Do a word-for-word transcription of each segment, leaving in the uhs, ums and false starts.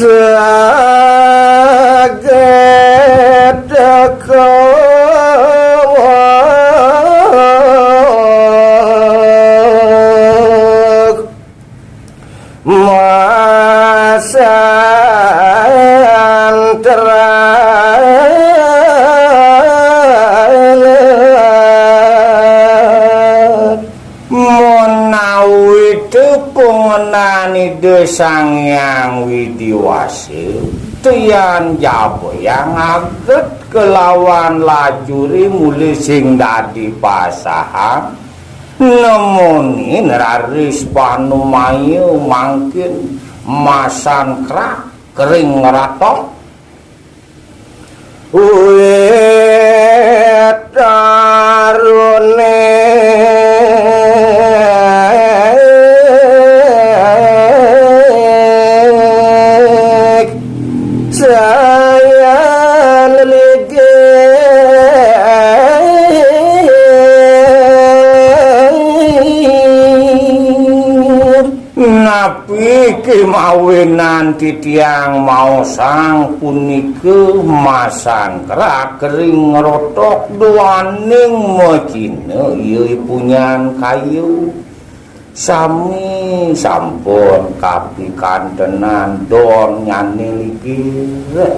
Saged teka masantra. Menawi te pangenan Ida Sang Hyang Widi Wasa, tiang jabayang aget kelawan lajuri muli sing dadi pasahan, nemoni nraris panumaya mangkin masan krak kering ngratok. Wit tarune sayan ligir. Napi kemawinan titiang maosang punika masangkrak ring ngrotok duaning macina iya punyan kayu. Sami sampun kapikantenan donnyane ligir.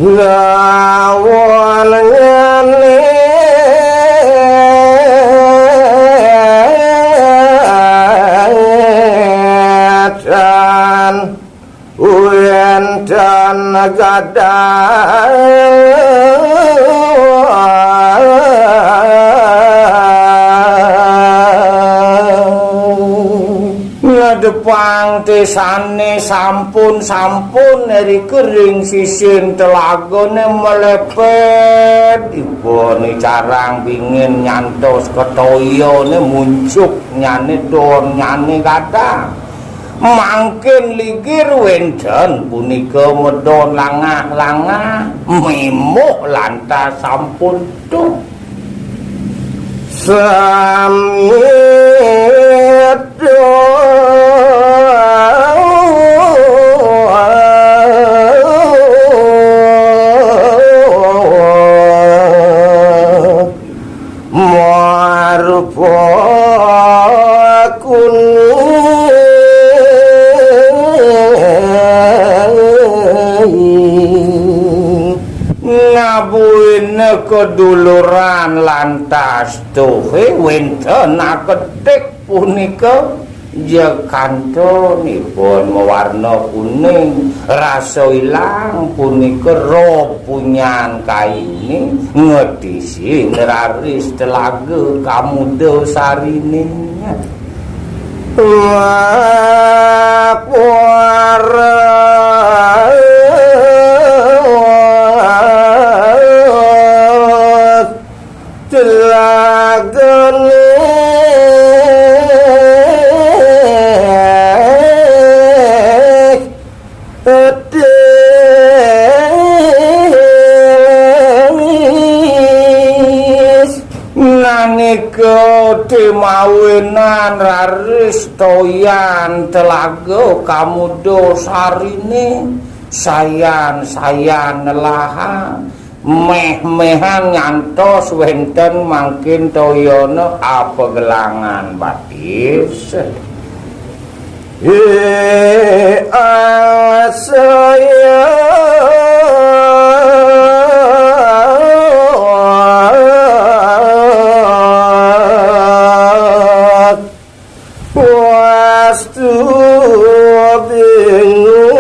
Lawannyane tan wenten gadah. Ngadepang tesane sampun-sampun neri kering sisin telagane melepet. Ipun carang bingin nyantos ketoyone muncuk nyane don nyane gadah. Mangkin ligir wenten punika medon langah-langah, mimuh lantas sampun tuh. Sami marupa kuning. Ngabuina keduluran lantas tuhe wenten aketik punika. Jekantunipun mawarna kuning, rasa ilang punika rob punyan kaine, ngetisi neraris telaga kamuda sarine. Wah, wah, telagane Demis. Nanika temawinan raris toyan telaga kamuda sarine, sayan-sayan nelahan. Meh-mehan nyantos wenten mangkin toyana apagelangan batis. Hi angsaya wastu bingung.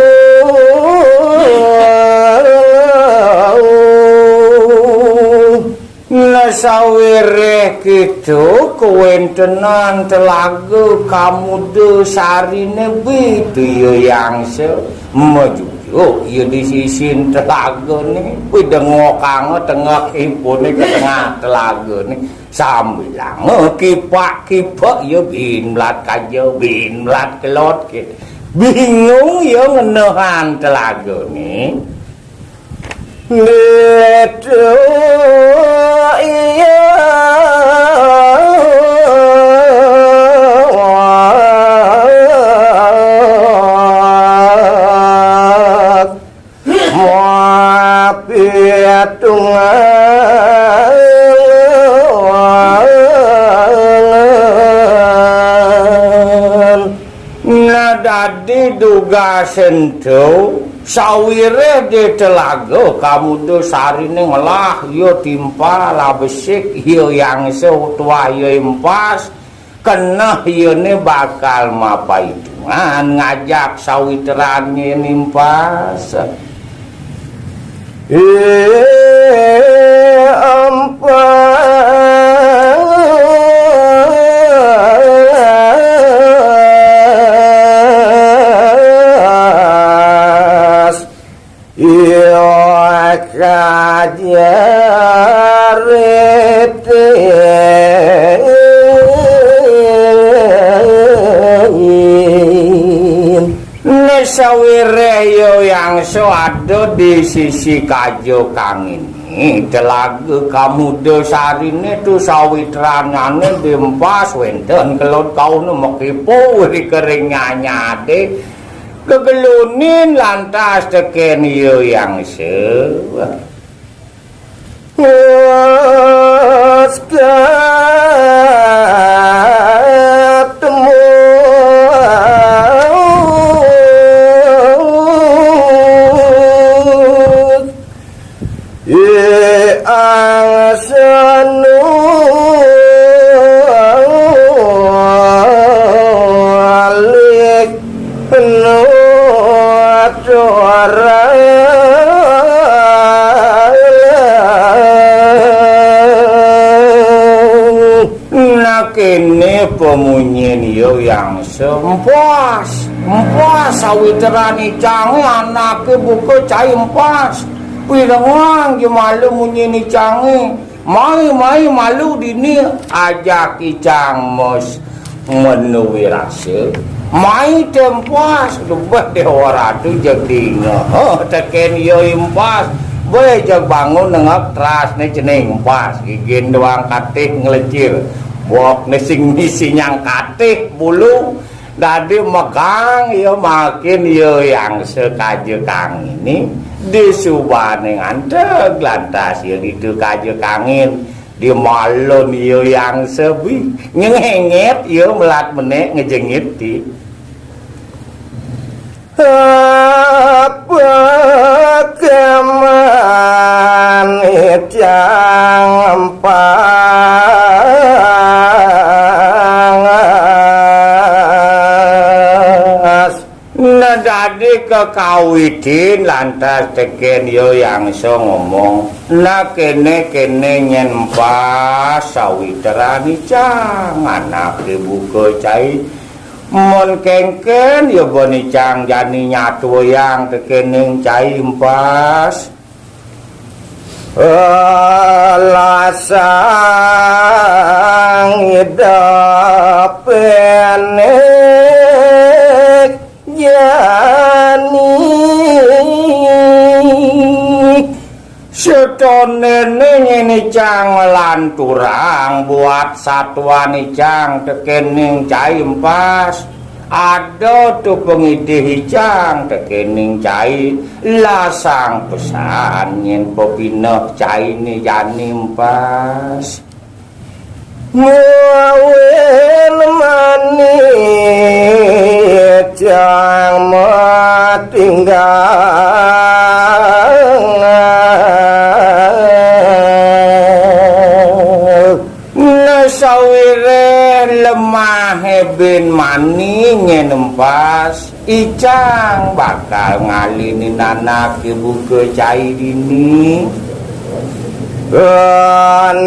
Nah, sawireh kita kawentenan telaga kamuda sarine bitu ya yangsa majujuk ya di sisin telagane, pidengokanga tengah ipune ke tengah telagane. Sambilanga kipak-kipak ya bin mlat kaja, bin mlat kelot gitu. Bingung ya ngenehan telagane. Nitu iya. Tungan. Nah, dadi dugas ento, sawireh di telaga Kamuda Sariné ngelah, ya timpal abesik, ya yangsa utawa ya impas, keneh yané bakal mapaitungan ngajak sawitrané nimpas. Eh, empas. Iya, kajaritin. Né sawireh ya yangsa ada di sisi kaja kanginé, telaga Kamuda Sariné tu sawitranyané dimpas wénten kelod kauna makipu di kering nyanyadé. Gegelunin lantas tekén ya yangsa. Wes ketemu. Iang senu alik nuturang. Nah, kéné pamunyin ya yangsa, empas, empas, sawitran icangé anaké buka cai empas. Pirengang ja malu munyin icangé. Mai, mai malu dini ajak icang mes menuwi rasa. Mai tempas, lebet Déwa Ratu jeg dingeh. Heh, tekén ya impas. Bé jeg bangun nengek trasné cening empas. Gigin doang katih nglecir. Bokné sing misi nyang katih bulu. Dadi megang ya makin ya yangsa kaja kanginé. Disubané nganteg lantas ya ditu kaja kangin. Dimalun ya yangsa bi. Nyengengit ya melat menék ngejengit ti. Apa keman icang empas. Nah, dadi kekawitin lantas tekén ya yangsa ngomong, nah, kéné-kéné nyén empas sawitran icang anaké buka cai. Mun kénkén ya ben icang jani nyatuayang tekéning cai empas. Lasang idep enék jani. Setonéné nyén icang nglanturang buat satuan icang tekéning cai empas. Ada tu pangidih icang tekéning cai, lasang pesan nyén pepineh cainé jani empas. Muawin mani icang matinggal. Nah, sawiréh lemahé bin mani nyén empas, icang bakal ngalinin anaké buka cai dini. Kenang-kenang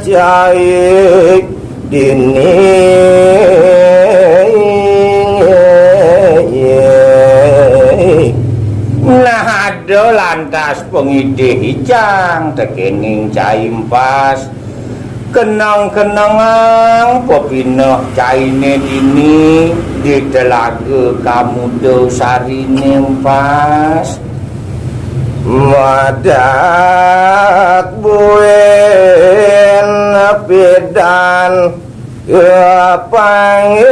cai dini. Nah, ada lantas pangidih icang tekéning cai empas. Keneng-kenengang pepineh cainé dini di Telaga Kamuda Sariné empas. Madak buin pidan panggih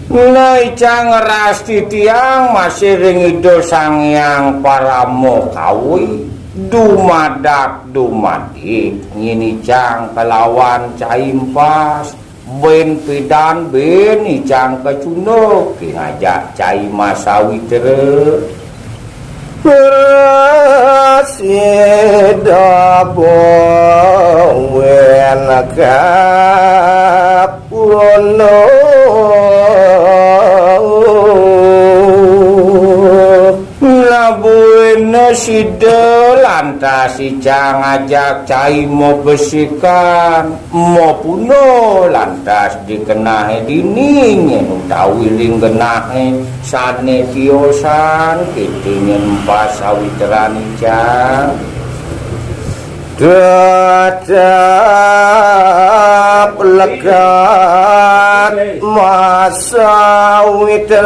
Nah, icang ngrastiti tiang masih ring Ida Sang Hyang Parama Kawi, dumadak dumadik nginicang kalawan cai empas, bén pidan bén icang kacunduk, ki ngajak cai masawitra. Prasida buin kapuno. Nah, buina sida lantas icang ngajak cai mabesikan, mapuna lantas dikenahé dini, nyén utawi ring genahé sané tiosan, kéto nyén empas sawitran icang. Tetep lekad masawitra.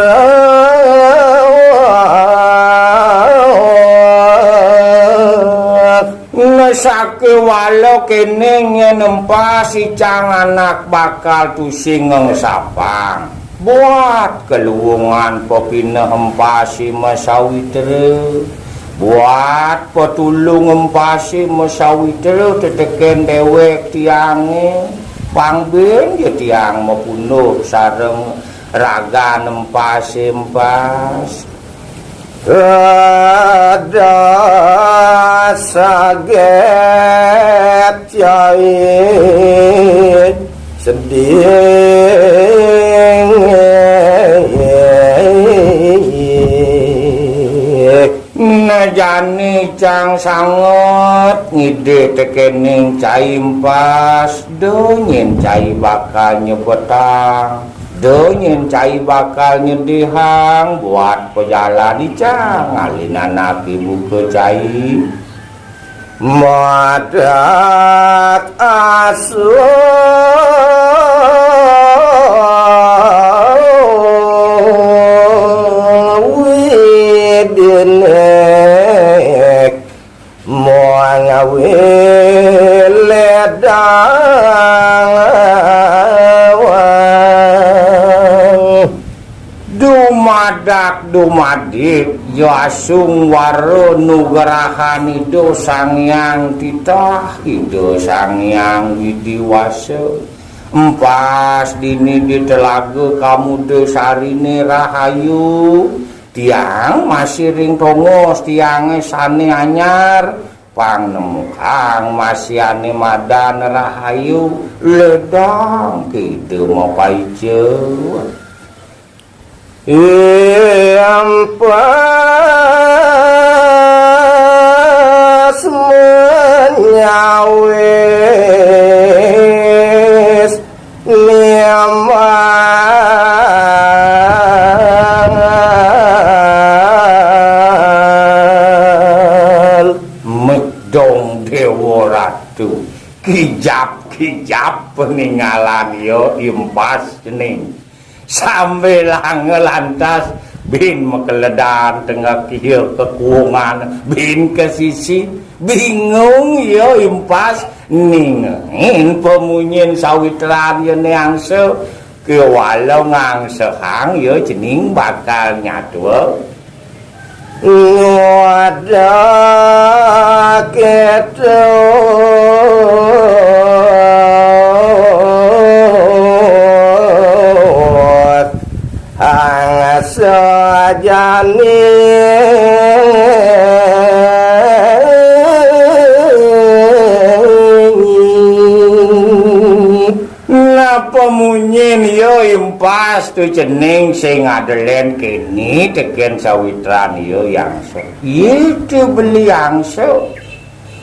Nah, sakéwala kéné nyén empas icang anak bakal tusing ngengsapang. Buat kaluungan pepineh empasé masawitra. Buat patulung empasé masawitra tetekén déwék tiangé. Pang bén ja tiang mapunduh sareng ragan empasé empas. Ada saget cai sedih. Nah, jani cang sanget ngidih tekening cai empas, da nyen cai bakal nyebetang. Da nyen cai bakal nyedihang buat pajalan icang, ngalinan aki buka cai. Madat aswa widinik. Muang wiledang. Dumadak dumadik, ya sungwara nugrahan Ida Sang Hyang Titah, Ida Sang Hyang Widi Wasa. Empas dini di Telaga Kamuda Sarine rahayu, tiang masih ring tongos tiange sane anyar, pang nemukang masih ane madan rahayu, ledang kida mapaica. Empas menyawis niambal. Medong Dewa Ratu, kijap-kijap peningalan ya Impas cening. Sambilanga lantas bin makeledan tengah kia kekuungan, bin ke sisi, bingung ya Impas ningin pemunyin sawitran ya neangsa, kewala ngangsehang ya cening bakal nyatwa. Ngoda keto hang sajani. Napa munyin ya Impas tu cening sing adelen kene teken sawitran ya yangsa. Itu beli angsa.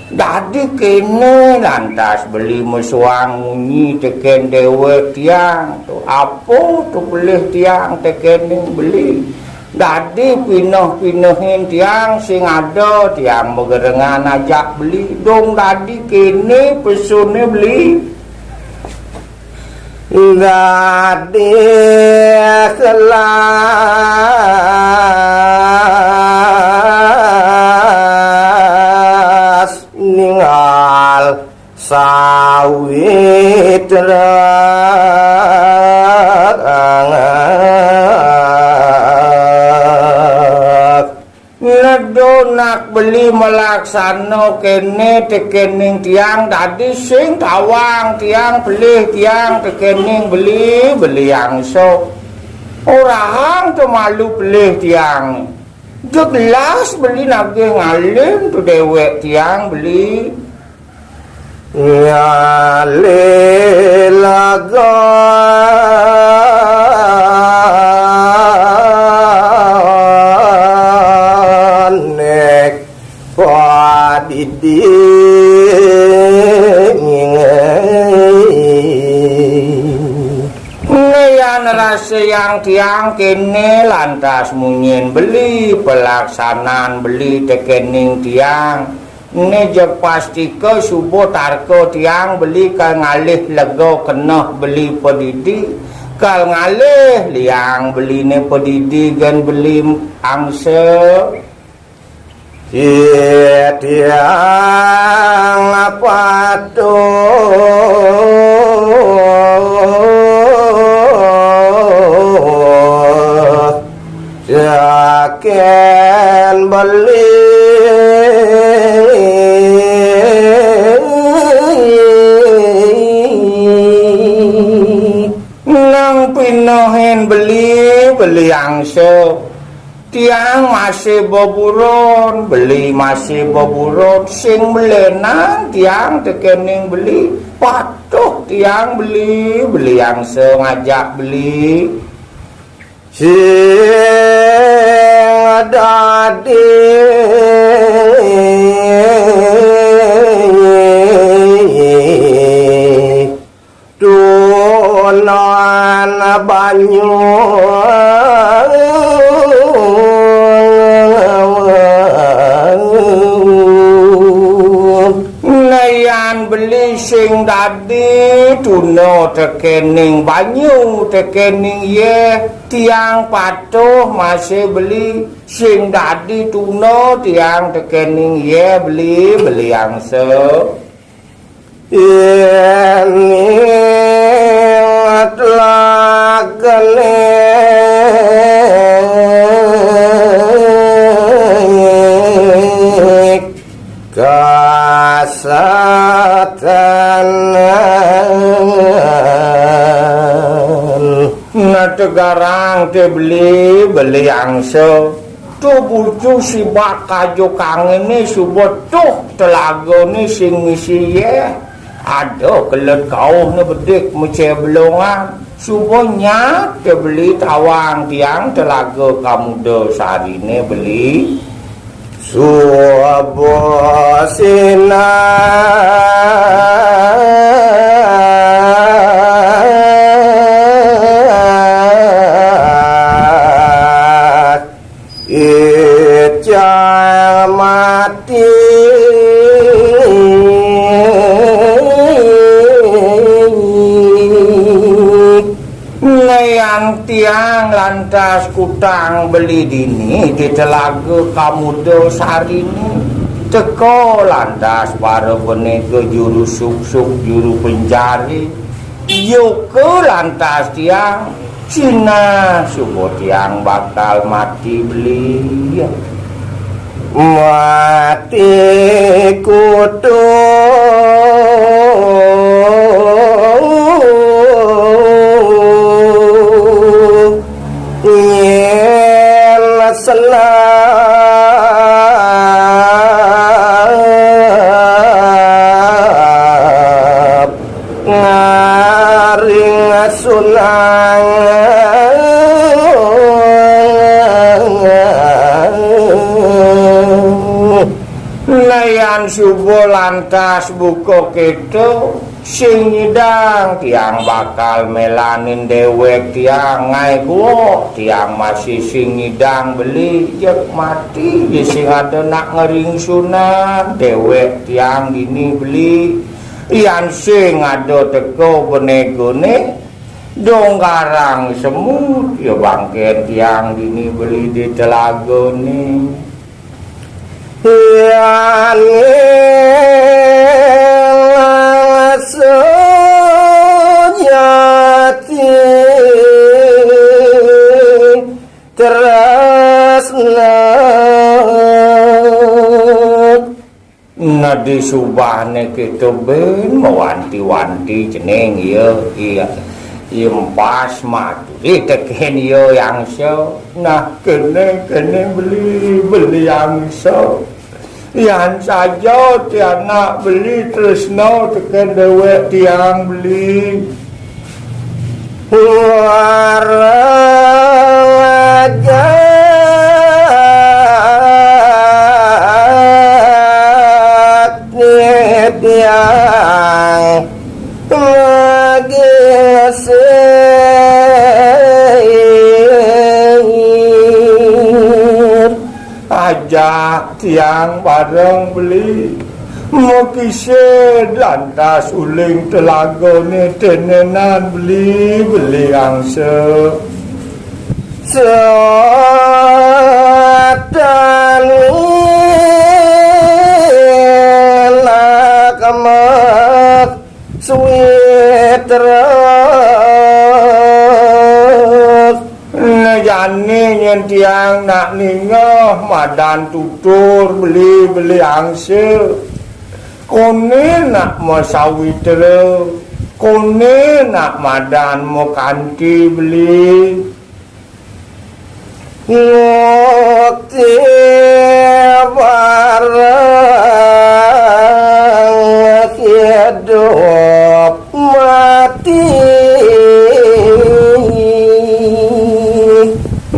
Dadi kene lantas beli mesuang munyi teken dewek tiang tu. Apa tu pelih tiang tekening beli? Dadi pineh-pinehin tiang sing ada tiang magerengan ajak beli. Dong dadi kene pesune beli. Dadi kelas ningal sawitra. Nedo nak beli malaksana kene tekening tiang, dadi sing tawang tiang, pelih tiang tekening beli, beli angsa. Orahang to malu pelih tiang. Jelas beli nagih ngalih to dewek tiang beli. Ngalih lagane padidi. Yan rasayang tiang kene lantas munyin beli, pelaksanan beli tekening tiang. Ene jeg pastika suba tarka tiang beli kal ngalih lega keneh beli padidi, kal ngalih liang beline padidi gen beli angsa. Titiang patuh Yakin beli. Nang pinohin beli, beli angsa. Tiang masih beburon, beli masih beburon, sing belenan tiang tekening beli, patuh tiang beli, beli angsa ngajak beli. Sing dadi tunan banyu. Nayan beli sing dadi tuna tekening banyu, tekening yeh, tiang patuh masih beli, sing dadi tuna tiang tekening yeh beli, beli angsa. Yén ingat lagane kasatanan. Nategarang te beli, beli angsa. Tu bucu sibak kajo kangene suba tuh telagane sing misi yeh. Ada kelet kauhne bedik mece belongan. Suba nyat te beli tawang tiang telaga kamuda sarine beli. Suba sinar icang mati. Nayan tiang lantas kutang beli dini di telaga kamuda sarine. Teka lantas para benega juru suksuk, juru pencari. Yoka lantas tiang, sinah suba tiang bakal mati beli. Mati kutu nyén senap ngaring sunang. Nayan suba lantas buka keto, sing nyidang tiang bakal melanin dewek tiang, ngae kuok tiang masih sing nyidang beli, jeg mati ja sing ada nak ngering sunang dewek tiang dini beli. Yan sing ada teka benegane, dongkarang semut ya bangken tiang dini beli di telagane. Yan ngilang sunyati. tresna. Nadi subahne kita ben mawanti-wanti cening ya, iya, iya empas maturi teken ya yangsa. Nah, kene, kene beli, beli yangsa. Yan saja ti anak beli tresna teken dewek tiang beli. Warang ajak tiang magisir. Ajak tiang bareng beli. Makisid lantas uling telagane tenenan beli, beli angsa. Satan nak mak suwi terus. Nah, jani nyen tiang nak ningeh madan tutur beli, beli angsa. Kone nak masawitra, kone nak madan makanti beli. Ngukti bareng hidup mati.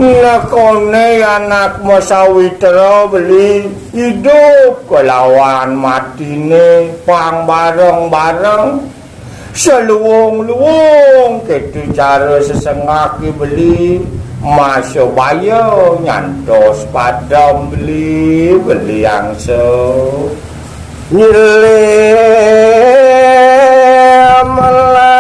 Nah, kone anak masawitra beli, idup kelawan matine pang bareng-bareng. Seluwung-luwung ketu cara sesengake beli, masa baya nyantos padem beli, beli angsa. Nyilih melas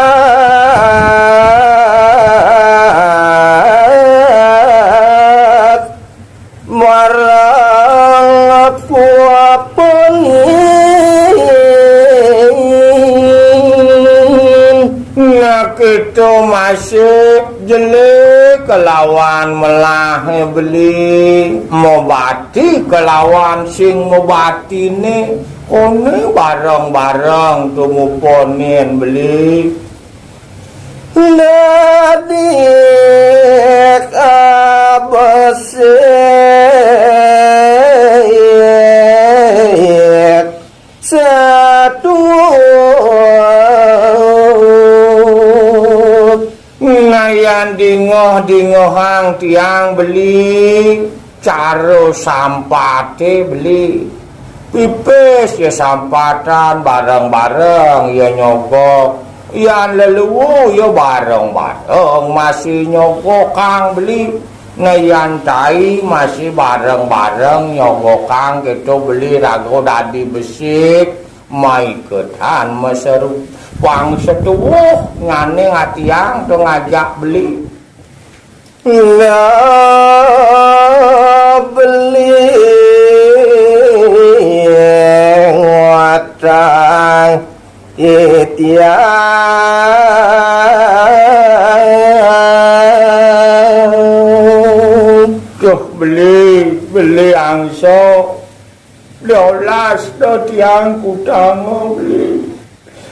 marang pupunin. Nah, kita masih jelek kelawan melah beli, mobati kelawan sing mobatine, kone bareng-bareng tumuponin beli. Nadik abesik satu. Ngayan dingoh-dingohang tiang beli, cara sampate beli. Pipis ya sampatan bareng-bareng ya nyogok. Yan leluwu ya bareng-bareng masih nyogokang beli. Nah, yan tai masih bareng-bareng nyogokang kita beli raga dadi besik, maiketan maseru pang setuwuh ngane ngatiang to ngajak beli. Nah, beli nguatang titiang. Duh, beli, beli angsa. Dolas do tiang kutanga beli.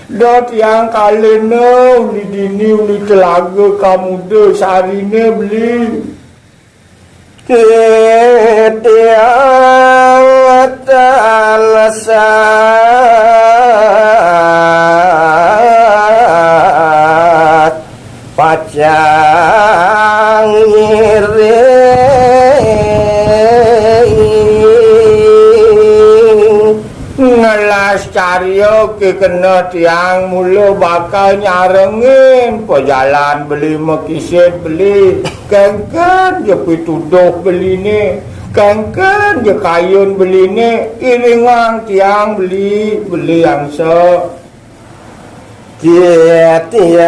Do tiang kalena uli dini uli telaga kamuda sarine beli. Titiang tansah pacang ngiring. Ngelas carya ke kena tiang mula bakal nyarengin pajalan beli makisid beli. Kengken ja pituduh beline, kengken ja kayun beline, iringang tiang beli, beli angsa. Titiang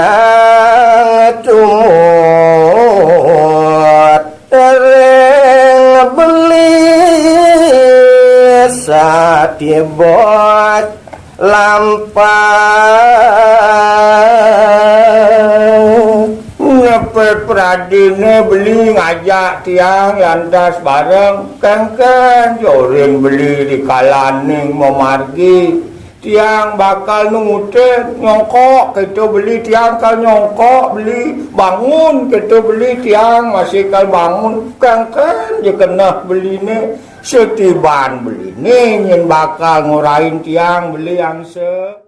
tumut ring beli satiba lampah. Nepe Adine beli ngajak tiang lantas bareng, kengken jorin beli di kalaning mamargi. Tiang bakal nutin, nyongkok keto beli, tiang kal nyongkok beli, bangun keto beli, tiang masih kal bangun, kengken je keneh beline. Setiban beline nyen bakal ngorain tiang beli angsa.